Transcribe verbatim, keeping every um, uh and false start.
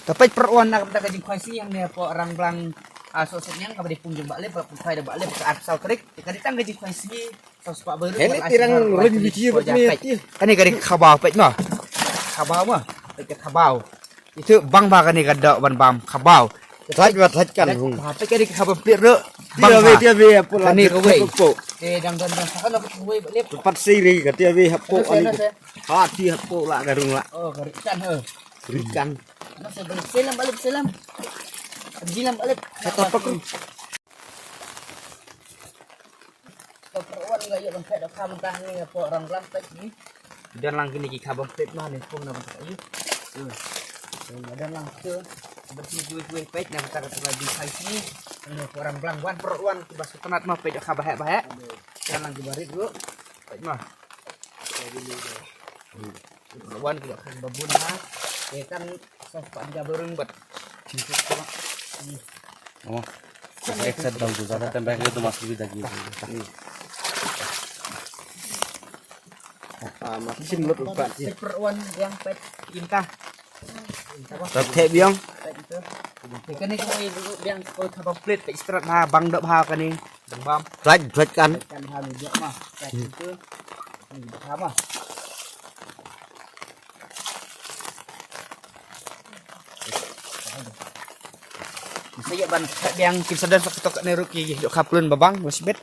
Ka peit pyrwan na ka bynta ka jingkhwai sngi hangne hapoh Rangblang, ah, Sohsniang, kaba dei pung jong Bah Lip, ba pung khwai da Bah Lip ka arphew saw tarik. Te ka dei tang ka jingkhwai sngi, saw spah baroh. Hele tirang ring video bad ni. Kane ka dei ka khabaw, peit mo. Khabaw mo. Peit ka khabaw. Itu bang ba kane ka doh ban bam khabaw. Thaj ba thaj kan hung. Ha, peit ka dei ka khabaw plir ruh. Bang ba. Tia be hapoh la. Kane kawei. Te dang don dang sa kan ka kawei Bah Lip. Pat siri ka tia be hapoh ani. Ha, ti hapoh la ka rung la. Oh, ka ri kan he. Ri kan. Ano sa Bah Lip, selam Bah Lip, selam. Jilam Bah Lip. Kata pakru. Ka pyrwan nga ïoh ban peit da ka mynta hangne hapoh Rangblang, peit ni. Don lang kine ki khabaw peit ma ne pung na bynta ïoh. Hmm. Don lang tu. Bad ki kiwei kiwei peit na bynta ka jingkhwai sngi. Hangne hapoh Rangblang, wan pyrwan kiba sngewtynnat ma peit da ka baheh baheh. Don lang kiba rit ruh. Peit ma. Wan ki ba khang ba bun ha. Te kan sa spah tiga burung bad. Oh. Ek set dal tu, zyada time back le to mas bhi dagi. Ah, mas sim lut upat ji. Pyrwan yang pet inta. Tat the biang. Pet itu. Te kane ko biang ko khabaw plit pet strat ha bang dok ha kane. Bang bam. Tlat tlat kan. Kan ha mi jok ma. Pet itu. Ni ha ma. Sa ïa ban biang kim sa don sa ketok ne ruh ki dok khap lun ba bang, ba sibet.